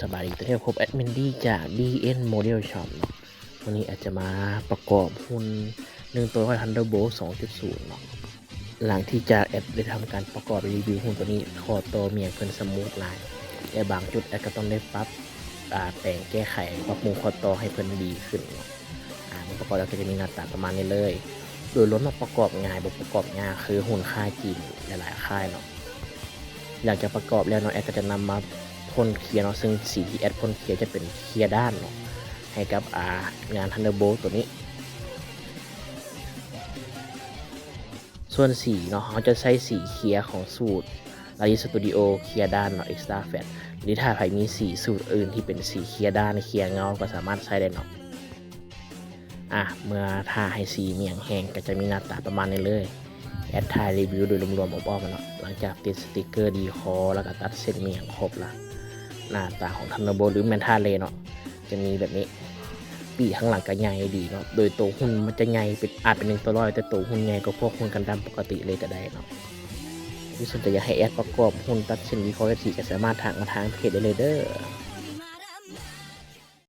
ສະບາຍດີ ຕອນນີ້ພົບແອດມິນດີຈາກ ດີເອັນ Model Shop ເນາະ. ມື້ນີ້ແອດຈະມາປະກອບຫຸ່ນ ໜຶ່ງໂຕຮ້ອຍ Thunderbolt ສອງຈຸດສູນເນາະ. ຫຼັງທີ່ຈາກແອດໄດ້ທຳການປະກອບ ຣີວິວຫຸ່ນໂຕນີ້ ຂໍ້ຕໍ່ມຽງເພິ່ນສະມູດຫຼາຍ ແຕ່ບາງຈຸດແອດກໍຕ້ອງໄດ້ປັບ ອາ ແປງແກ້ໄຂ ປັບປຸງຂໍ້ຕໍ່ໃຫ້ເພິ່ນດີຂຶ້ນເນາະ. ອາ ປະກອບແລ້ວກໍຈະມີໜ້າຕາປະມານນີ້ເລີຍ. ໂດຍລວມເນາະ ປະກອບງ່າຍ ບໍ່ປະກອບຍາກ ຄືຫຸ່ນຄ້າຍຈີນຫຼາຍໆຄ້າຍເນາະ. ຫຼັງຈາກປະກອບແລ້ວເນາະ ແອດກໍຈະນຳມາພົ່ນເຄຍເນາະ, ເຊິ່ງສີທີ່ແອດພົ່ນເຄຍຈະເປັນເຄຍດ້ານເນາະ ໃຫ້ກັບ ອາ ງານ Thunderbolt ໂຕນີ້. ສ່ວນສີເນາະ ເຮົາຈະໃຊ້ສີເຄຍຂອງສູດ Laris Studio ເຄຍດ້ານເນາະ Extra Flat ຫຼືຖ້າໃຜມີສີສູດອື່ນທີ່ເປັນສີເຄຍດ້ານ ເຄຍເງົາ ກໍສາມາດໃຊ້ໄດ້ເນາະ. ອາ ເມື່ອຖ້າໃຫ້ສີມຽງແຫ້ງກໍຈະມີໜ້າຕາປະມານນີ້ເລີຍ. ແອດຖ່າຍຣີວິວໂດຍລວມໆອ້ອມໆເນາະ. ຫຼັງຈາກຕິດສະຕິກເກີດີຄໍ ແລ້ວກໍຕັດເສັ້ນມຽງຄົບລະ ໜ້າຕາຂອງ Thunderbolt ຫຼືແມ່ນທ່າເລເນາະ ຈະມີແບບນີ້. ປີກທາງຫຼັງກໍໃຫຍ່ດີເນາະ, ໂດຍໂຕຫຸ່ນມັນຈະໃຫຍ່ເປັນ ອາດເປັນ ໜຶ່ງໂຕຮ້ອຍ ແຕ່ໂຕຫຸ່ນໃຫຍ່ກວ່າພວກຫຸ່ນກັນດັ້ມປົກກະຕິເລີຍກໍໄດ້ເນາະ. ຜູ້ສົນໃຈຢາກໃຫ້ແອດປະກອບຫຸ່ນ ຕັດເສັ້ນ ວີເຄາະ ເອັຟຊີ ກໍສາມາດທັກມາທາງເພຈໄດ້ເລີຍເດີ້.